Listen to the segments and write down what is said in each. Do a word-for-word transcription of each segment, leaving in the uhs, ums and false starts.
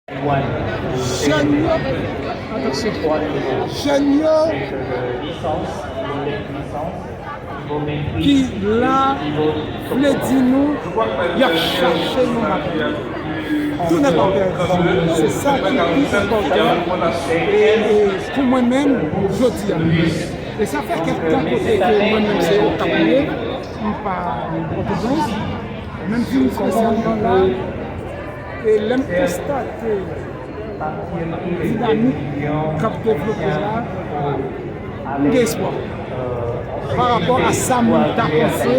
Jèn yo, jèn yo ki la vle di nou y ap chache yon madanm. Tou nèt apèl, se sa ki pi enpòtan e, e pou mwen menm, jodi a. E sa fè kèk tan kote ke mwen menm se Okap m ye, m pa Pòtoprens, men m vin espesyalman la, e lè m konstate dinamik k ap devlope la, m gen espwa. Pa rapò a sa moun ta panse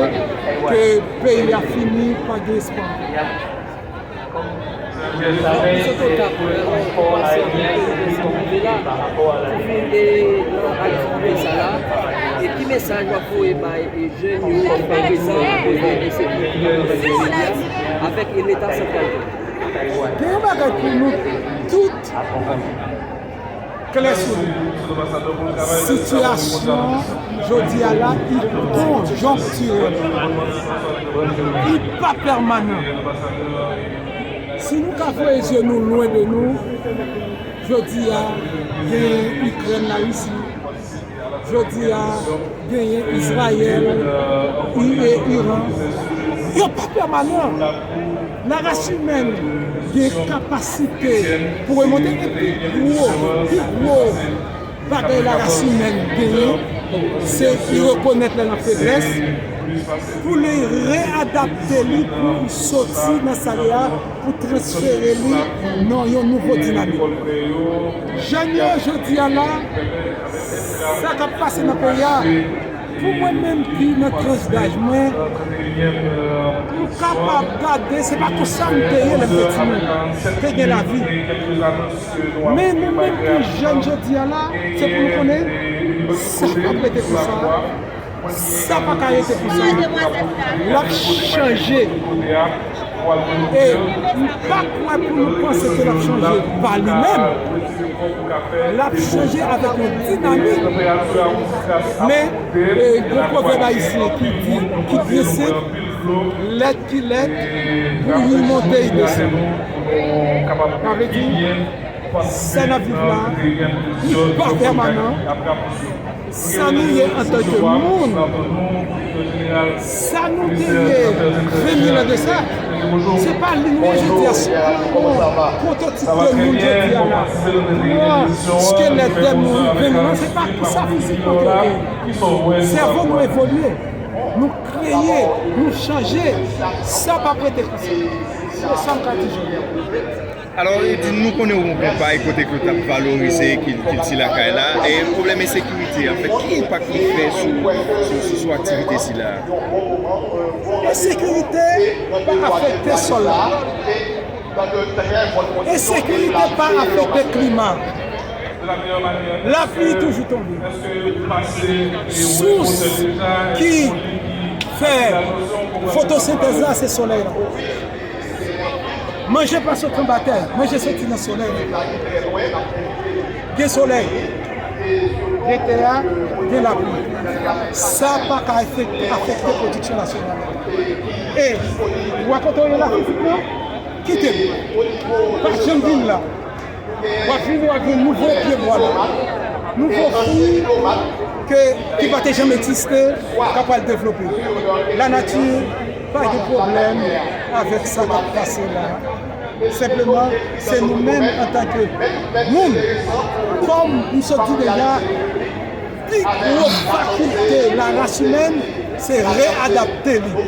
ke peyi a fini, pa gen espwa. Donk, nou sot Okap, alò, kòmanse antre nan aktivite la, pou vin e nan aktivite sa la, e ki mesaj w ap voye bay e jèn yo ki pa prezan akoz de ensekirite nan peyi a, avèk e Leta santral tou? Gen yon bagay pou nou tout klè sou li. Sitiyasyon jodi a la, li konjonktirèl. Li pa pèmanan. Si nou ka voye zye nou lwen de nou, jodi a, genyen Ikrèn, Larisi. Jodi a, genyen Izrayèl, I-, e Iran. Yo pa pèmanan. Laras imèn gen kapasite pou remonte, e pi gwo, pi gwo bagay laras imèn genyen, se li rekonèt lè l an feblès, pou li readapte li, pou li soti nan sa l ye a, pou transfere li nan yon nouvo dinamik. Jèn yo, jodi a la, sa k ap pase nan peyi a, pou mwen menm ki nan tranch daj mwen, m kapab gade, se pa konsa m te ye lè m te timoun, te gen lavi. Men nou menm ki jèn jodi a la, se pou nou konnen, sa p ap rete konsa. Sa pa ka rete konsa. L ap chanje. E m pa kwè pou nou panse ke l ap chanje pa li menm. L ap chanje avèk yon dinamik. Men, e, gen pwovèb ayisyen ki di, ki byen senp, lèd ki lèd, bouyi monte, li desann. Sa vle di, sa n ap viv la, li pa pèmanan. Sa nou ye antanke moun, sa nou te ye ven mil an de sa, se pa li nou ye jodi a. Si w pran yon pwototip de moun jodi a la, pran skelèt de moun ven mil an, se pa konsa fizikman ke yo te ye. Sèvo nou evolye, nou kreye, nou chanje, sa p ap rete konsa. Se sa m ka di jodi a. Alò, Eddy, nou konnen w yon konpay kote ke w t ap valorize kil-, kilti lakay la. E pwoblèm ensekirite a, anfèt, ki enpak li fè sou, sou, sou, sou aktivite sila a? Ensekirite pa afekte sòl la. Ensekirite pa afekte klima. Lapli toujou tonbe. Sous ki fè fotosentèz la, se solèy la. Manje pa sot anba tè, manje soti nan solèy. Gen solèy, gen tè a, gen lapli. Sa pa ka afekte, afekte pwodiksyon nasyonal la. E w a kote w ye la fizikman, kite m. Pa janm vin la. W ap vini, w ap jwenn nouvo pyebwa la, nouvo fwi ke, ki pa te janm egziste, k ap pral devlope. Lanati pa gen pwoblèm avèk sa k ap pase la. Senpleman, se nou menm antanke moun, kòm m sot di deja, pi gwo fakilte laras imèn, se readapte li.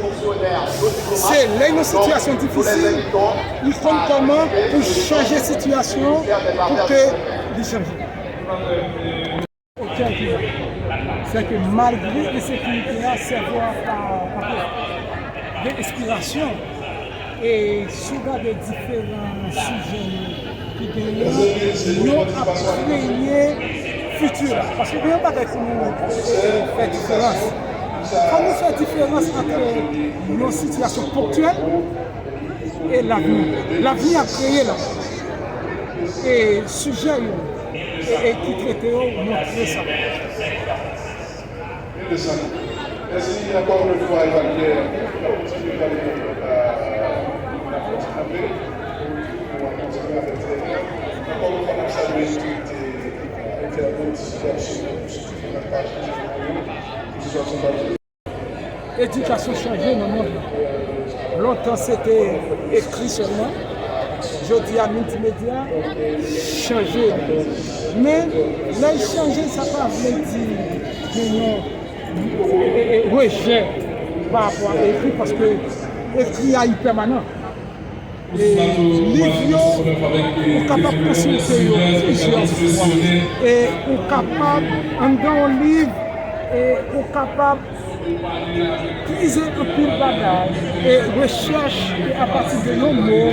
Se lè yon sitiyasyon difisil, li konn kòman pou chanje sitiyasyon pou ke li chanje. Okenn ki, se ke malgre ensekirite a, sèvo a pa, pa gen enspirasyon. E si w gade diferan sijè yo ki genyen, yo ap kreye fiti la. Paske gen yon bagay pou nou, e, fè diferans. Fò nou fè diferans ant yon sitiyasyon ponktyèl e lavni. Lavni ap kreye la. E sijè yo, e, e ki trete yo, montre sa. Mèsi ankò yon lòt fwa, Eval Pierre. N ap kontinye pale, euh, n ap kontinye kanpe. Nou ap kontinye avèk tè a. Edikasyon chanje nan mond lan. Lontan se te ekri sèlman. Jodi a miltimedya chanje. Men lè l chanje, sa pa vle di gen yon e, e, rejè pa rapò a ekri, paske ekri a li pèmanan. E liv yo, ou kapab konsilte yo plizyè fwa. E ou kapab, anndan yon liv, e ou kapab krize anpil bagay. E rechèch e apati de yon mo,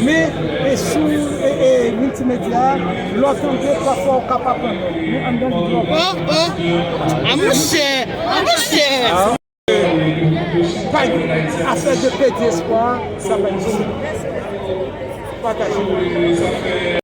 men e sou e, e miltimedya, lè w tande, pafwa ou kapab aprann. Men anndan liv yo. Oh, oh! A monchè! A monchè! Pa gen afè de pèdi espwa, sa pa egziste. Pataje.